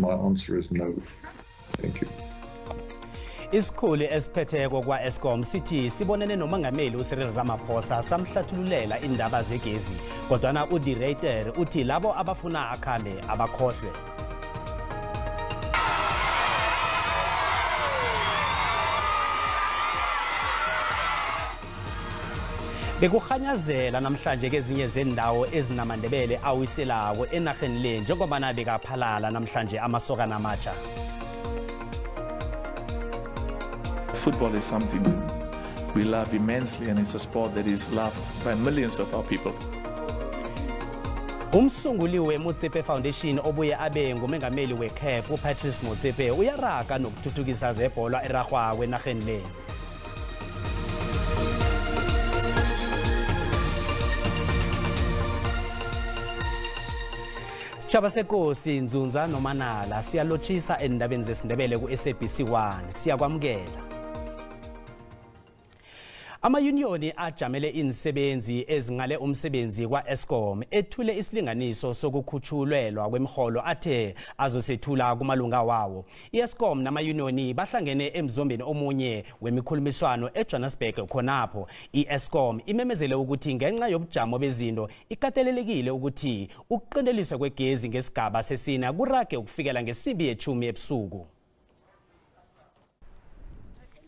My answer is no. Thank you. Isikhulu esiphetheko kwa-Eskom sithi sibonene nomongameli uCyril Ramaphosa samhlathululela indaba zegezi, kodwana uDe Ruyter uthi labo abafuna akhambe abakhohlwe. Bekukhanyazela namhlanje kezinye zendawo ezinamandebele awiselako enarheni le, njengobana bekaphalala namhlanje amasokana amatsha. Football is something we love immensely, and it's a sport that is loved by millions of our people. Umsunguli weMotsepe Foundation obuye abe ngumengameli weCAF uPatrice Motsepe uyaraga nokuthuthukisa zebhola erarhwako enarheni le. Sitjhaba sekosi Nzunza noManala siyalotshisa endabeni zesiNdebele ku-SABC 1, siyakwamukela. Amayuniyoni ajamele insebenzi ezingale umsebenzi kwa-Eskom ethule isilinganiso sokukhutshulelwa kwemiholo athe azosethula kumalunga wawo. I-Eskom namayuniyoni bahlangene emzombeni omunye wemikhulumiswano eJohannesburg khonapho. I-Eskom imemezele ukuthi ngenxa yobujamo bezinto ikatelelekile ukuthi ukuqinteliswa kwegezi ngesigaba sesine kurage ukufikela ngesimbi yechumi ebusuku.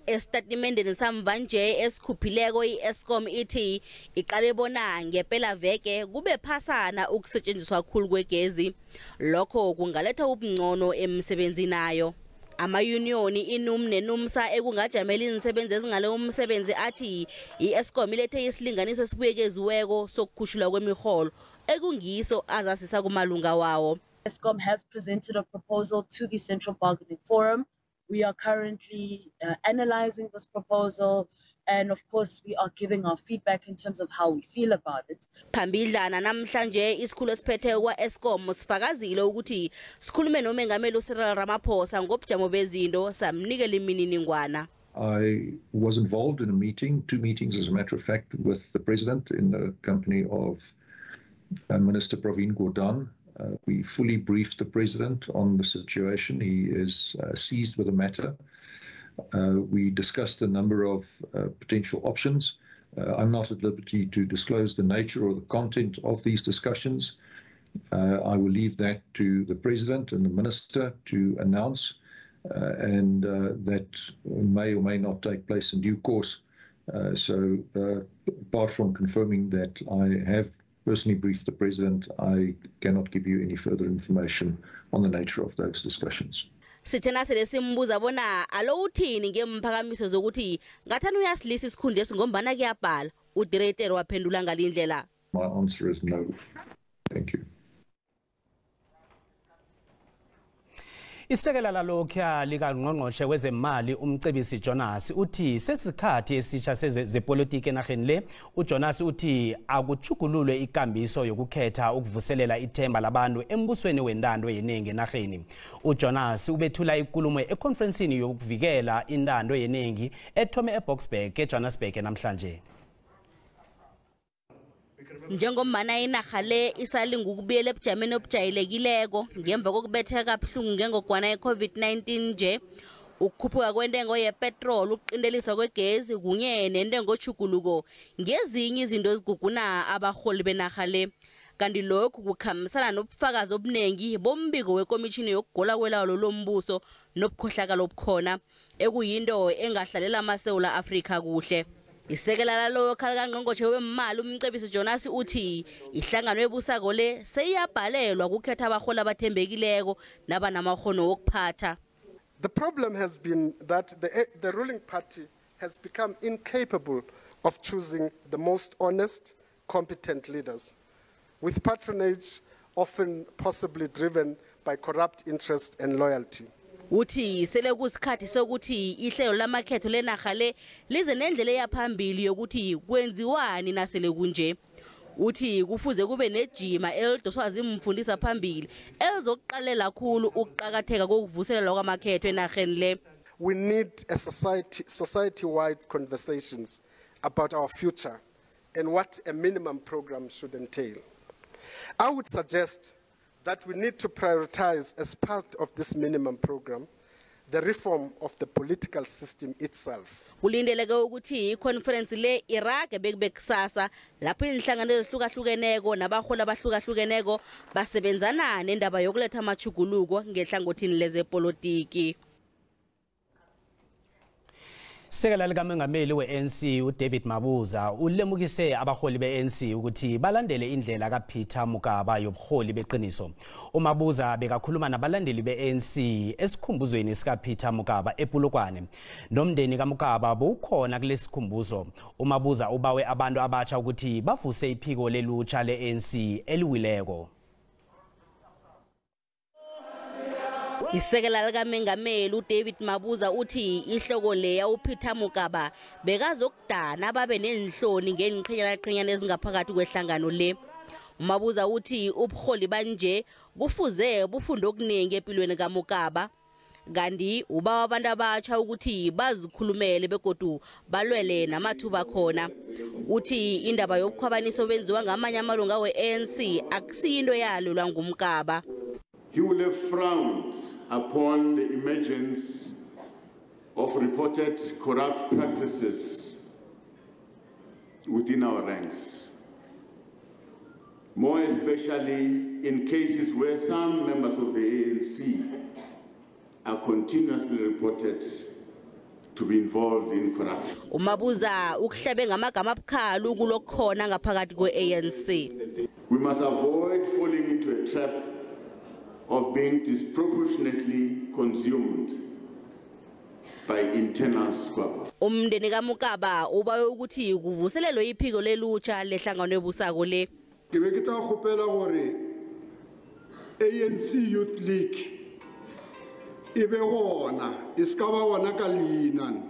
Esitatimendeni samva nje esikhuphileko, i-Eskom ithi iqale bona ngempela veke kube phasana ukusetshenziswa kakhulu kwegezi, lokho kungaletha ubungcono emsebenzini nayo. Amayuniyoni iNUM neNUMSA ekungajamela izinsebenzi ezingale umsebenzi athi i-Eskom ilethe isilinganiso esibuyekeziweko sokukhushulwa kwemiholo ekungiso azasisa kumalunga wawo. Eskom has presented a proposal to the Central Bargaining Forum. We are currently analyzing this proposal, and of course we are giving our feedback in terms of how we feel about it. Phambidlana namhlanje isikhulu esiphethe kwa-Eskom sifakazile ukuthi sikhulume nomengameli uCyril Ramaphosa ngobujamo bezinto, samnikela imininingwana. I was involved in a meeting, two meetings as a matter of fact, with the president in the company of Minister Pravin Gordhan. We fully briefed the president on the situation. He is seized with the matter. We discussed a number of potential options. I'm not at liberty to disclose the nature or the content of these discussions. I will leave that to the president and the minister to announce, and that may or may not take place in due course. So apart from confirming that I have personally briefed the president, I cannot give you any further information on the nature of those discussions. Sithe nasele simbuza bona alo uthini ngemphakamiso zokuthi ngathani uyasilisa isikhundla esingombana kuyabhala, uDe Ruyter waphendula ngalindlela. My answer is no. Thank you. Isekela lalokhuya likangqongqoshe wezemali uMcebisi Jonas uthi sesikhathi esisha zepolitiki enarheni le. UJonas uthi akuchugululwe ikambiso yokukhetha ukuvuselela ithemba labantu embusweni wentando yeningi enarheni. UJonas ubethula ikulumo ekonferensini yokuvikela intando yeningi ethome eBoksburg eJohannesburg namhlanje. Njengombana inarha le isalinga ukubuyela ebujameni obujayelekileko ngemva kokubetheka kabuhlungu ngengogwana ye-COVID-19 nje, ukukhuphuka kwentengo yepetroli, ukuqinteliswa kwegezi kunye nentengo tjhuguluko ngezinye izinto eziguguna abarholi benarha le. Kanti lokhu kukhambisana nobufakazi obunengi bombiko wekomishini yokugola kwelawulo lombuso nobukhohlakalo obukhona, ekuyinto engahlalela amaSewula Afrika kuhle. Isekela lalokho likangqongqotjhe wemali uMcebisi Jonas uthi ihlangano ebusako le seyiyabhalelwa ukukhetha abarholi abathembekileko nabanamakghono wokuphatha. The problem has been that the ruling party has become incapable of choosing the most honest, competent leaders, with patronage often possibly driven by corrupt interest and loyalty. Uthi sele kusikhathi sokuthi ihlelo lamakhetho lenarha le lize nendlela eyaphambili yokuthi kwenziwani nasele kunje. Uthi kufuze kube nejima elidoswa zimfundisa phambili elizokuqalela khulu ukuqakatheka kokuvuselelwa kwamakhetho enarheni le. We need a society-wide conversations about our future and what a minimum program should entail. I would suggest that we need to prioritize as part of this minimum program the reform of the political system itself. Kulindeleke ukuthi iconference le irage bekube kusasa lapho inhlangano ezihlukahlukeneko nabaholi abahlukahlukeneko basebenzana nendaba yokuletha amachuguluko ngehlangothini lezepolitiki. Sekela likaMengameli we-ANC uDavid Mabuza ulemukise abaholi be-ANC ukuthi balandele indlela kaPeter Mokaba yobuholi beqiniso. UMabuza bekakhuluma nabalandeli be-ANC esikhumbuzweni sikaPeter Mokaba ePolokwane. Nomndeni kaMokaba bowukhona kulesikhumbuzo. UMabuza ubawe abantu abatsha ukuthi bavuse iphiko lelutsha le-ANC eliwileko. Isekela likaMengameli uDavid Mabuza uthi ihloko leya uPeter Mokaba bekazokudana babe nenhloni ngenqhinyana ezingaphakathi kwehlangano le. uMabuza uthi ubuholi banje kufuze bufunde okuningi empilweni kaMokaba, kanti ubawa abantu abatsha ukuthi bazikhulumele begodu balwele namathuba khona. Uthi indaba yobukhwabanisa obenziwa ngamanye amalunga we-ANC akusiyinto yalulwa nguMokaba. He will have frowned upon the emergence of reported corrupt practices within our ranks, more especially in cases where some members of the ANC are continuously reported to be involved in corruption. uMabuza ukuhlebe ngamagama abukhali kulokhona ngaphakathi kwe-ANC. We must avoid falling into a trap of being disproportionately consumed by internal squabbles. Umndeni kaMokaba ubawe ukuthi kuvuselelwe iphiko lelutsha lehlangano ebusako le. Ke be ke tla kgopela gore ANC Youth League e be gona, e se ka ba gona ka leina,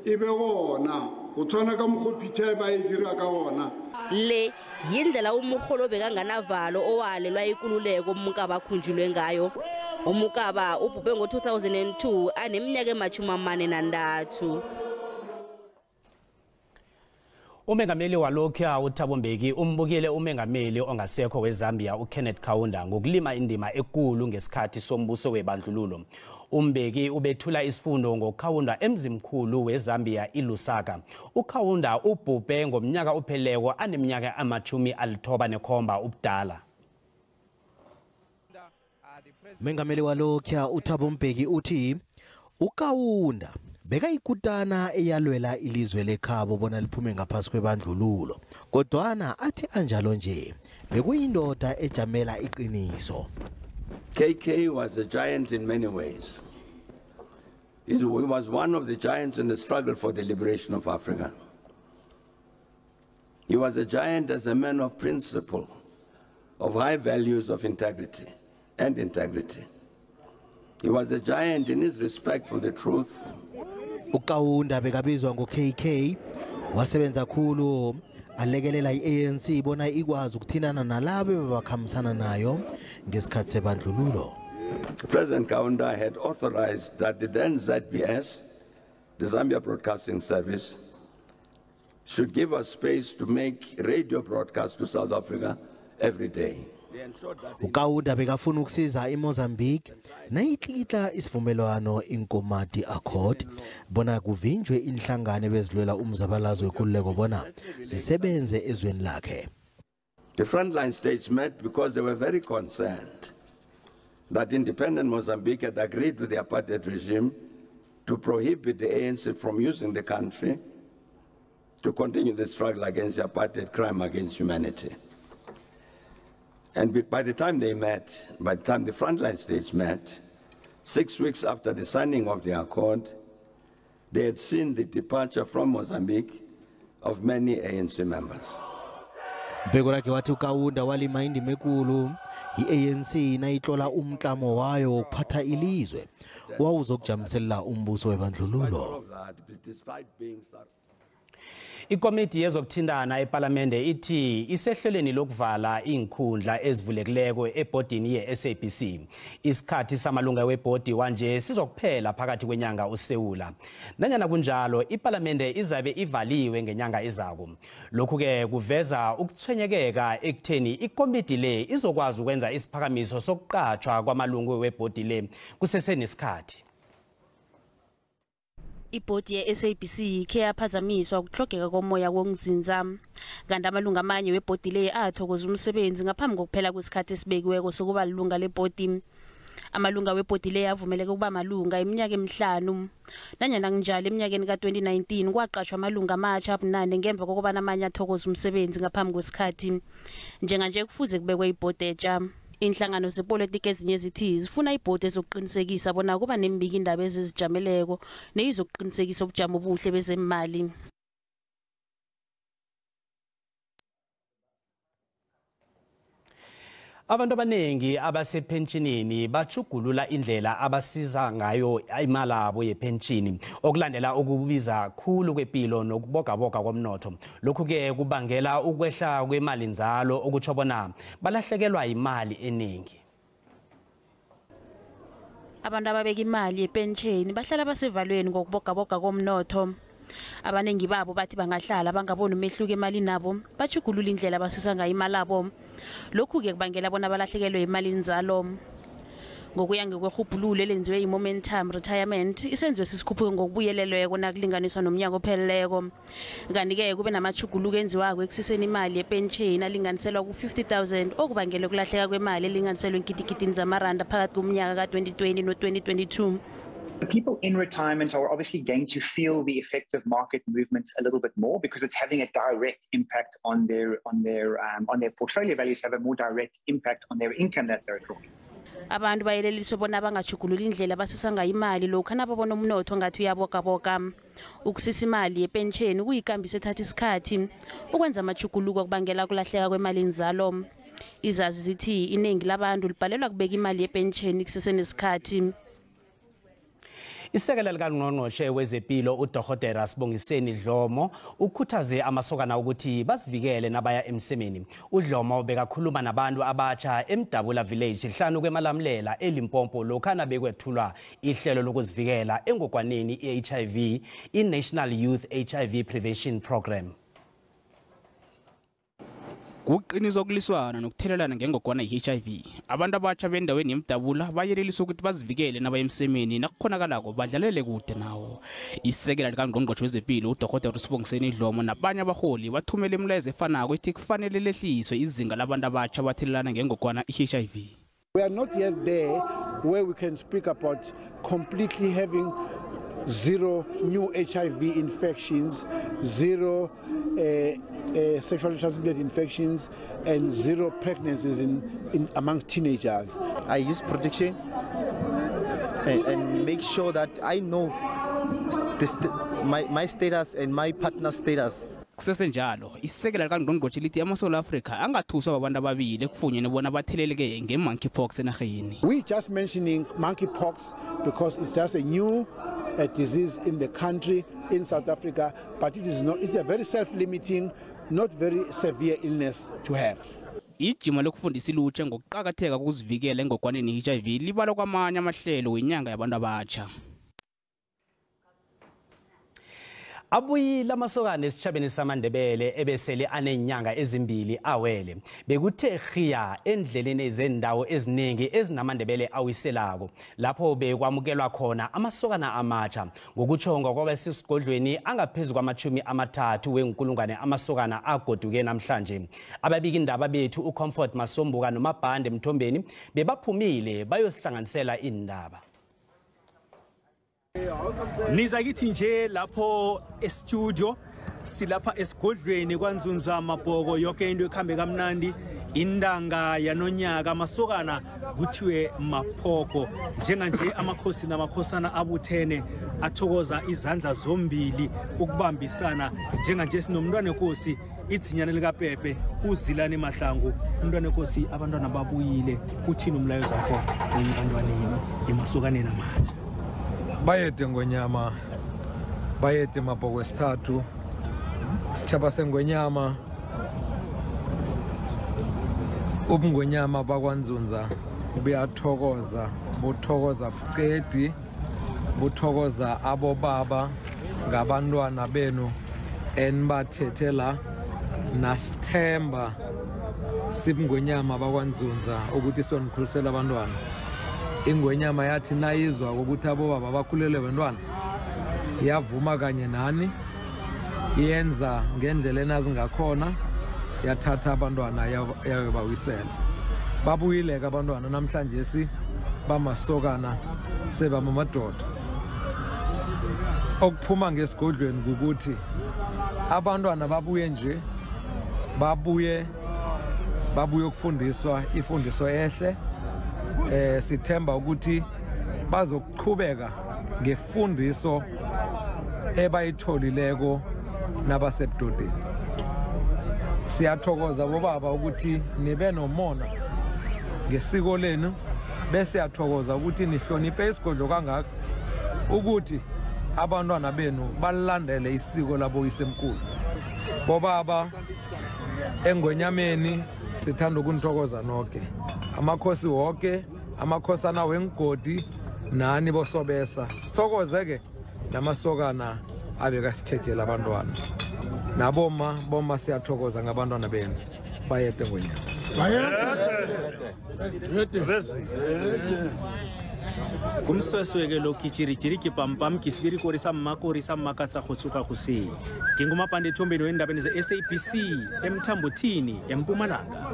e be gona go tshwana ka mokgo Peter ba e dira ka gona. Le yindlela umrholo bekanganavalo owalelwa ikululeko uMokaba akhunjulwe ngayo. uMokaba ubhubhe ngo-2002 aneminyaka ema-43. Umengameli walokhuya uThabo Mbeki umbukile umengameli ongasekho weZambia uKenneth Kaunda ngokulima indima ekulu ngesikhathi sombuso webandlululo. uMbeki ubethula isifundo ngoKaunda emzimkhulu weZambia iLusaka. uKaunda ubhubhe ngomnyaka opheleko aneminyaka ama-97 ubudala. Mengameli walokhuya uThabo Mbeki uthi uKaunda bekayikutana eyalwela ilizwe lekhabo bona liphume ngaphasi kwebandlululo, kodwana athi anjalo nje bekuyindoda ejamela iqiniso. KK was a giant in many ways. He was one of the giants in the struggle for the liberation of Africa. He was a giant as a man of principle, of high values of integrity and integrity. He was a giant in his respect for the truth. uKaunda bekabizwa ngo-KK, wasebenza khulu alekelela i-ANC bona ikwazi ukuthintana nalabo bebakhambisana nayo ngesikhathi sebandlululo. President Kaunda had authorized that the then ZBS, the Zambia Broadcasting Service, should give us space to make radio broadcasts to South Africa every day. uKaunda bekafuna ukusiza iMozambique nayitlikitla isivumelwano iNkomati Accord bona kuvinjwe inhlangano bezilwela umzabalazo wekululeko bona zisebenze ezweni lakhe. The frontline states met because they were very concerned that independent Mozambique had agreed with the apartheid regime to prohibit the ANC from using the country to continue the struggle against the apartheid crime against humanity. And by the time they met, by the time the frontline states met, 6 weeks after the signing of the accord, they had seen the departure from Mozambique of many ANC members. Mbeko wathi uKaunda walima indima ekulu i-ANC nayitlola umklamo wayo wokuphatha ilizwe wawuzokujamiselela umbuso webandlululo. Ikomiti yezokuthintana ePalamende ithi isehlelweni lokuvala inkhundla ezivulekileko ebhodini ye-SABC. Isikhathi samalunga webhodi wanje sizokuphela phakathi kwenyanga uSewula. Nanyana kunjalo, iPalamende izabe ivaliwe ngenyanga ezako. Lokhu-ke kuveza ukuthwenyekeka ekutheni ikomiti le izokwazi ukwenza isiphakamiso sokuqatshwa kwamalungu webhodi le kusesenesikhathi. Ibhodi ye-SABC ikhe yaphazamiswa ukuhlogeka komoya wokuzinza, kanti amalunga amanye webhodi le athokoza umsebenzi ngaphambi kokuphela kwesikhathi esibekiweko sokuba lilunga lebhodi. Amalunga webhodi le avumeleke ukuba malunga iminyaka emihlanu. Nanyana kunjalo, eminyakeni ka-2019 kwaqashwa amalunga amatsha abunane ngemva kokubana amanye athokoza umsebenzi ngaphambi kwesikhathi. Njenganje kufuze kubekwe ibhodi etsha. Inhlangano zepolitiki ezinye zithi zifuna ibhodi ezokuqinisekisa bona kuba nembikindaba ezizijameleko neyizokuqinisekisa ubujamo obuhle bezemali. Abantu abaningi abasepentshinini bachugulula indlela abasiza ngayo imali yabo yepenshini, okulandela ukubiza khulu kwepilo nokubogaboga komnotho. Lokhu-ke kubangela ukwehla kwemali nzalo, okutsho bona balahlekelwa imali eningi. Abantu ababeka imali yepentsheni bahlala basevalweni ngokubogaboga komnotho. Abaningi babo bathi bangahlala bangaboni umehluko emalini nabo, bachugulula indlela abasisa ngayo imali abo. Lokhu-ke kubangela bona balahlekelwe imali nzalo. Ngokuya ngekwerhubhululo elenziwe yi-Momentum Retirement, isenziwe sisikhuphuke ngokubuyelelweko nakulinganiswa nomnyaka opheleleko. Kanti-ke kube namachuguluko enziwako ekusiseni imali yepentsheni alinganiselwa ku-50 000, okubangela ukulahleka kwemali elinganiselwe engidigidini zamaranda phakathi komnyaka ka-2020 no-2022. The people in retirement are obviously going to feel the effect of market movements a little bit more because it's having a direct impact on their portfolio values, have a more direct impact on their income that they're drawing. Abantu bayeleliswe bona bangachugulula indlela basisa ngayo imali lokhu nababona umnotho ngathi uyabogaboga. Ukusisa imali yepentsheni kuyikambiso ethatha isikhathi. Ukwenza amachuguluko kubangela ukulahleka kwemali nzalo. Izazi zithi iningi labantu libhalelwa kubeka imali yepentsheni kusesenesikhathi. Isekela likangqongqoshe wezempilo uDokotela Sibongiseni Dlomo ukhuthaze amasokana ukuthi bazivikele nabaya emsemeni. UDlomo bekakhuluma nabantu abatsha eMdabula Village hlanu kweMalamlela eLimpopo lokhana bekwethulwa ihlelo lokuzivikela engogwaneni i-HIV, i-National Youth HIV Prevention Program. Kuqiniso ukuliswana nokuthelelana ngengogwana i-HIV. Abantu abatsha bendaweni yemdabula bayeleliswa ukuthi bazivikele nabaya emsemeni, nakukhonakalako badlalele kude nawo. Isekela likangqongqotjhe wezempilo uDokotela Sibongiseni Dlomo nabanye abaholi bathumele imilayezo efanako ethi kufanele lehliswe izinga labantu abatsha abathelelana ngengogwana i-HIV. We are not yet there where we can speak about completely having zero new HIV infections, zero sexually transmitted infections, and zero pregnancies in amongst teenagers. I use protection and make sure that I know my status and my partner's status. Kusesenjalo, isekela likangqongqotjhe lithi amaSouth Africa angathuswa babantu ababili ekufunyenwe bona batheleleke nge-monkeypox enarheni. We just mentioning monkeypox because it's just a new disease in the country, in South Africa, but it is not, it's a very self-limiting, not very severe illness to have. Ijima lokufundisa ilutsha ngokuqakatheka kokuzivikela engogwaneni i-HIV libalwa kwamanye amahlelo wenyanga yabantu abatsha. Abuyile amasokana esitshabeni samaNdebele ebesele anenyanga ezimbili awele. Bekuthe khiya endleleni ezendawo eziningi ezinamaNdebele awiselako, lapho bekwamukelwa khona amasokana amatsha. Ngokutsho ngokwabasesigodlweni angaphezu kwama-30 wenkulungwane amasokana agoduke namhlanje. Ababiki indaba bethu uComfort Masombuka noMabhande Mthombeni bebaphumile bayosihlanganisela indaba. Niza kithi nje lapho e-studio, silapha esigodlweni kwaNzunza Mabhoko, yonke into ikhambe kamnandi. Indanga yanonyaka amasokana kuthiwe maphoko. Njenganje amakhosi namakhosana abuthene athokoza izandla zombili ukubambisana. Njenganje sinomntwana enkosi idzinyane likaPepe uZilani Mahlangu. Umntwana enkosi, abantwana babuyile, uthini umlayezo wakho ebantwaneni emasokaneni amanje? Bayede ngonyama, bayede Mabhoko wesithathu. Sitjhaba sengwenyama, ubungwenyama bakwaNzunza buyathokoza, buthokoza buqedi, buthokoza abobaba ngabantwana benu enibathethe la nasithemba sibungwenyama bakwaNzunza ukuthi sonikhulisela abantwana. Ingwenyama yathi nayizwa ukuthi abobaba bakhulele bantwana, yavuma kanye nani, yenza ngendlela enazingakhona, yathatha abantwana yayobawisela. Babuyile-ke abantwana namhlanje si bamasokana sebamamadoda. Okuphuma ngesigodlweni kukuthi abantwana babuye nje, babuye ukufundiswa ifundiso ehle. Sithemba ukuthi bazokuqhubeka ngefundiso ebayitholileko nabasebudodeni. Siyathokoza bobaba ukuthi nibe nomona ngesiko lenu, bese siyathokoza ukuthi nihloniphe isigodlo kangaka ukuthi abantwana benu balandele isiko labo yisemkhulu. Bobaba engwenyameni sithanda ukunithokoza nonke, amakhosi wonke, amakhosana wengodi nani bosobesa. Sithokoze ke namasokana abekasitshejela abantwana naboma boma, siyathokoza ngabantwana benu. Bayede ngwenyama. Kumswesweke lo kichirijiri ke pampam ke sibiri kori sa mmakori sa mmakatsa go tsoga go se. Ke ngumapande thombeni wendabeni ze-SABC eMthambothini eMpumalanga.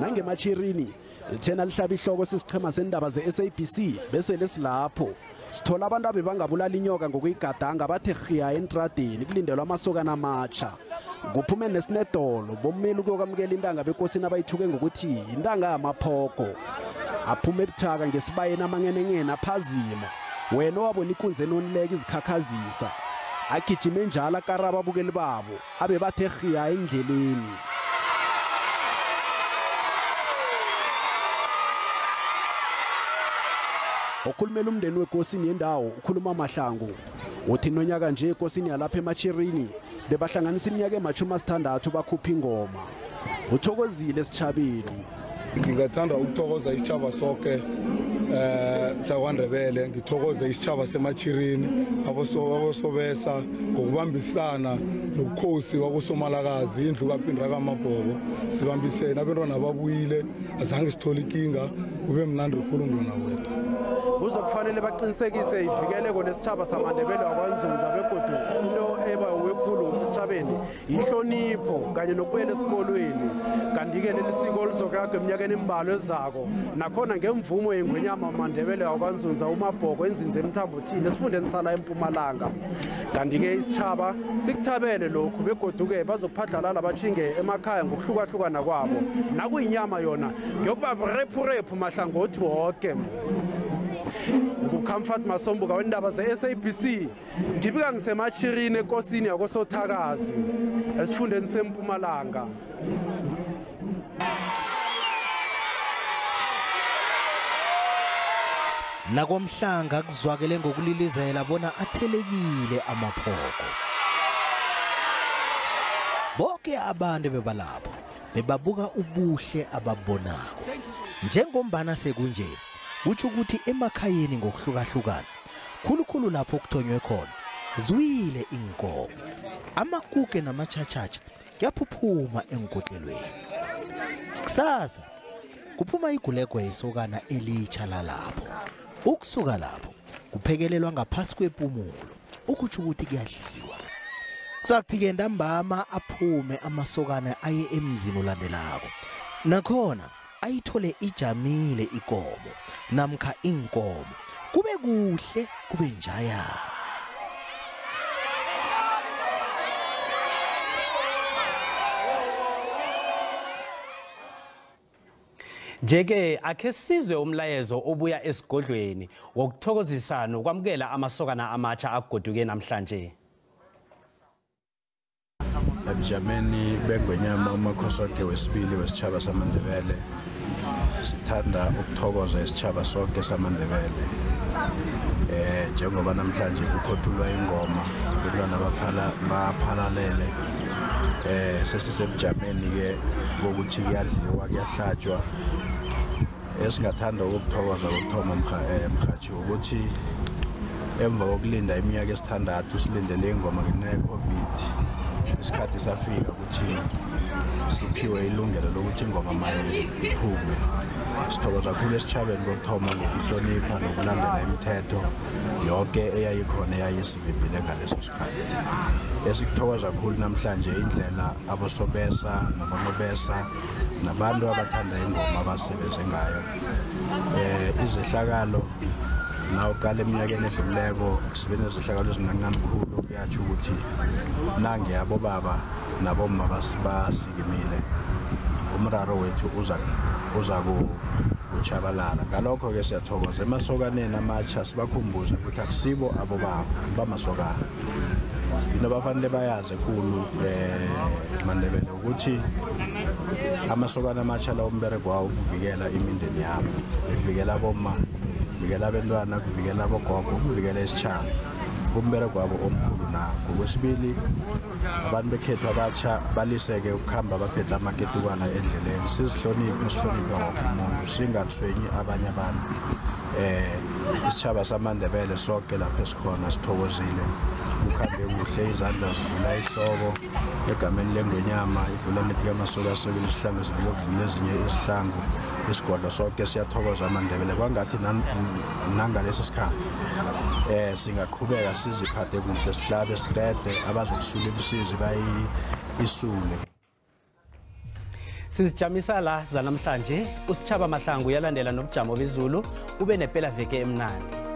Nangemashirini lithena lihlaba ihloko sisichema sendaba ze-SABC bese lesilapho sithola abantu abebangabulala inyoka ngokuyigadanga bathe rhiya entradeni kulindelwa amasokana amatsha. Kuphume nesinedolo bommeli ukuyokwamukela intanga bekosini abayithuke ngokuthi intanga yamaphoko. Aphume ebuthaka ngesibayeni amangenengene aphazima, wena owabona ikunzi enonileko izikhakhazisa. Agijime njalo akara ababukeli babo abe bathe rhiya endleleni. Okhulumela umndeni wekosini yendawo ukhuluma Mahlangu uthi nonyaka nje ekosini yalapha eMachirini bebahlanganisa iminyaka ema-60 bakhupha ingoma. Uthokozile esitshabeni. Ngingathanda ukuthokoza isitshaba sonke sakwaNdebele, ngithokoze isitshaba seMachirini, abosobesa ngokubambisana nobukhosi bakosomalakazi, indlu kaPindra kaMabhoko. Sibambisene, abantwana babuyile, azange sithole inkinga, kube mnandi khulu mntwana wethu. Kuzokufanele baqinisekise ivikeleko lesitshaba samaNdebele wakwaNzunza begodu into eba wekhulu esitshabeni ihlonipho kanye nokubuyela esikolweni. Kanti-ke leli siko lizokuragwa eminyakeni embalwa ezako, nakhona ngemvumo yengwenyama amaNdebele wakwaNzunza uMabhoko enzinze eMthambothini esifundeni sala eMpumalanga. Kanti-ke isitshaba sikuthabele lokhu begodu-ke bazokuphadlhalala batjhinge emakhaya ngokuhlukahlukana kwabo. Nakuyinyama yona ngiyokuba burephurephu mahlangothi woke. NguComfort Masombuka wendaba ze-SABC, ngibika ngisemachirini ekosini yakoSothakazi esifundeni seMpumalanga. Nakomhlanga kuzwakele ngokulilizela bona athelekile amaphoko. Bonke abantu bebalapho bebabuka ubuhle ababonako. Njengombana sekunje, kutsho ukuthi emakhayeni ngokuhlukahlukana, khulukhulu lapho kuthonywe khona, ziwile inkomo, amakuke namachachacha kuyaphuphuma enkotlelweni. Kusasa kuphuma igulegwe yesokana elitsha lalapho. Ukusuka lapho kuphekelelwa ngaphasi kwepumulo, ukutsho ukuthi kuyadliwa. Kuzakuthi-ke ntambama aphume amasokana aye emzini olandelako. Nakhona ayithole ijamile ikomo namkha inkomo, kube kuhle kube njaya. Nje-ke akhe sizwe umlayezo obuya esigodlweni wokuthokozisa nokwamukela amasokana amatsha agoduke namhlanje. Ebujameni bengwenyama uMakhosoke wesibili wesitjhaba samaNdebele, sithanda ukuthokoza isitjhaba sonke samaNdebele. Njengoba namhlanje kuphothulwa ingoma, abantwana baphalalele. Sesisebujameni ke kokuthi kuyadliwa, kuyahlatshwa. Esingathanda ukuthokoza kokuthoma mhathi ukuthi emva kokulinda iminyaka esithandathu silindele ingoma ngenxa ye-COVID, isikhathi safika ukuthi siphiwe ilungelo lokuthi ingoma maye iphume. Sithokoza kakhulu esitjhabeni kokuthoma ngokuhlonipha nokulandela imithetho yonke eyayikhona eyayisivimbile ngaleso sikhathi. Esikuthokoza kakhulu namhlanje indlela abosobesa nabonobesa nabantu abathanda ingoma abasebenze ngayo. Izehlakalo nawuqala eminyakeni edluleko sibe nezehlakalo ezincancane khulu, kuyatsho ukuthi nange abobaba nabomma basikimile umraro wethu uza kutshabalala. Ngalokho-ke siyathokoza emasokaneni amatsha, sibakhumbuze ukuthi akusibo abobaba bamasokana. Into abafanele bayazi ekulu maNdebele ukuthi amasokana amatsha lawo umbereko wawo ukuvikela imindeni yabo, ukuvikela abomma, kuvikela abantwana, kuvikela abogogo, ukuvikela isitjhaba. Umbereko wabo omkhulu nakho. Kwesibili, abantu bekhethu abatsha baliseke ukuhamba baphethe amaketukwana endleleni. Sizihloniphe, sihloniphe woke umuntu, singathwenyi abanye abantu. Isitjhaba samaNdebele sonke lapho esikhona sithokozile, kukhambe kuhle, izandla zidlula ihloko egameni lengwenyama, idlula mithi kamasoka asekele isihlangu esivike ukudlula ezinye izihlangu. Isigodlo sonke siyathokoza amaNdebele. Kwangathi nangalesi sikhathi singaqhubeka siziphathe kuhle, sihlabe siqede, abazokusula imisizi bayisule. Sizijamisa la zanamhlanje. Usitjhaba Mahlangu uyalandela nobujamo bezulu. Ube nepela veke emnandi.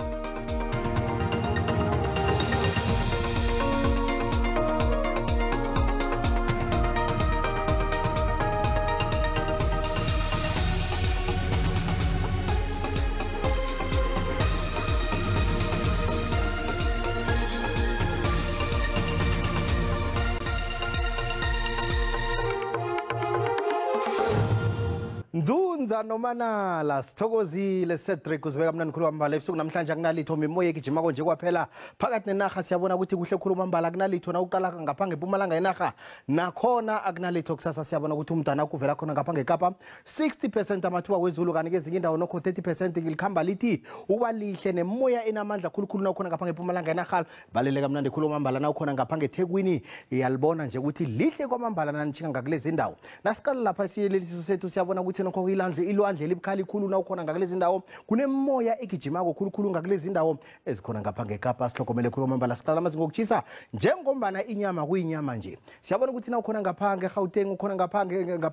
Nzunza noManala, sithokozile Cedric, uzibeka mnandi khulu kwamambala. Ebusuku namhlanje akunalitho, mimoya egijimako nje kwaphela. Phakathi nenarha siyabona ukuthi kuhle khulu kwamambala, akunalitho. Nawuqala ngapha ngeMpumalanga yenarha nakhona akunalitho. Kusasa siyabona ukuthi umdana kuvela khona ngapha ngeKapa 60% amathuba wezulu, kanti kezinye indawo nokho 30% likhamba lithi uba lihle nemoya enamandla khulukhulu nawukhona ngapha ngeMpumalanga yenarha. Baleleka mnandi khulu kwamambala nawukhona ngapha ngeThekwini, iyalibona nje ukuthi lihle kwamambala nanitjhinga ngakulezi indawo. Nasiqala lapha isiyeleliso sethu siyabona ukuthi nokho ilwandle libukhali khulu nawukhona ngakulezi indawo, kunemoya egijimako khulukhulu ngakulezi indawo ezikhona ngapha ngeKapa. Sihlogomele khulu kwamambala. Siqala amazinga okutjhisa njengombana inyama kuyinyama nje. Siyabona ukuthi nawukhona ngapha ngeGauteng, ukhona ngapha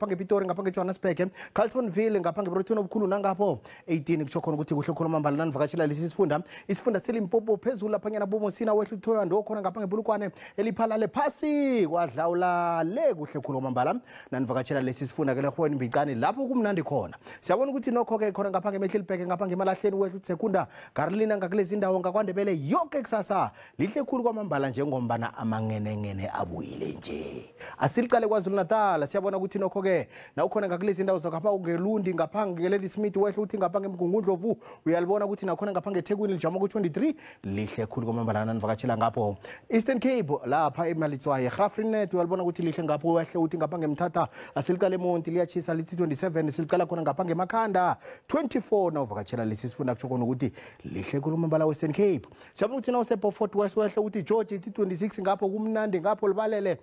ngePitori, ngapha ngeJohannesburg, Carltonville, ngapha ngeBroton obukhulu nangapho 18, kusho khona ukuthi kuhle khulu kwamambala nanivakatshela lesi sifunda. Isifunda seLimpopo phezulu laphanyana boMosina wehla uThoyando khona ngapha ngeBulukwane eliphalale phasi kwadlawula le, kuhle khulu kwamambala nanivakatshela lesi sifunda ke leHweni Mbicane lapho kumnandi khona. Siyabona ukuthi nokho ke khona ngapha ngeMiddelburg, ngapha ngemalahleni wehla uTsekunda Garlina ngakulezi indawo ngakwaNdebele yonke kusasa lihle khulu kwamambala njengombana amangenengene abuyile nje. Asiliqale KwaZulu Natal, siyabona ukuthi nokho ke nawukhona ngakulezi indawo zakapha ungelundi ngapha ngeleli Smith wehla uthi ngapha ngeMgungundlovu, uyalibona ukuthi nakhona ngapha ngeThekwini lijama ku-23, lihle khulu kwamambala nanivakatshela ngapho. Eastern Cape lapha eMalitswayi Graaff-Reinet uyalibona ukuthi lihle ngapho, wehle uthi ngapha ngeMthatha. Asiliqale eMonti liyatshisa lithi 27, siliqala khona ngapha ngemakhanda 24 nawuvakatshela lesi sifunda, kusho khona ukuthi lihle khulu kwamambala Western Cape. Siyabona ukuthi nawuseBeaufort West wehle uthi George ithi 26 ngapho kumnandi ngapho libalele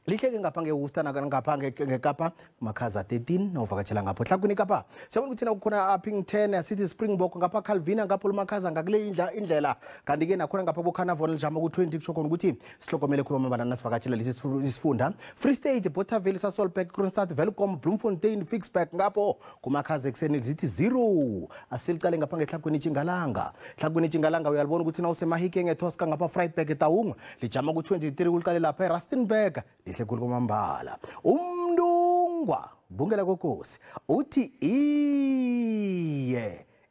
lihle ke ngapha ngeWorcester ngapha ngeKapa makhaza 13 nawuvakatshela ngapho. Hlakuni Kapa siyabona ukuthi nakukhona Upington City Springbok ngapha Calvina ngapho lumakhaza ngakule indlela, kanti ke nakhona ngapha boCarnarvon lijama ku-20, kusho khona ukuthi sihlogomele khulu kwamambala nasivakatshela lesi sifunda. Free State, Bothaville, Sasolburg, Kroonstad, Welkom, Bloemfontein, Ficksburg ngapho kumakhaza ekuseni zithi 0. Asiliqale ngapha ngeHlagwini Tjingalanga. Hlagwini Tjingalanga uyalibona ukuthi nawuseMahikeng eTosca ngapha Vryburg eTaung lijama ku-23, kuliqale lapha eRustenburg lihle khulu kwamambala. Umntungwa Bungela Kokosi uthi iye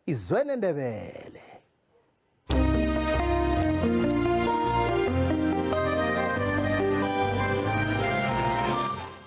izwene Ndebele.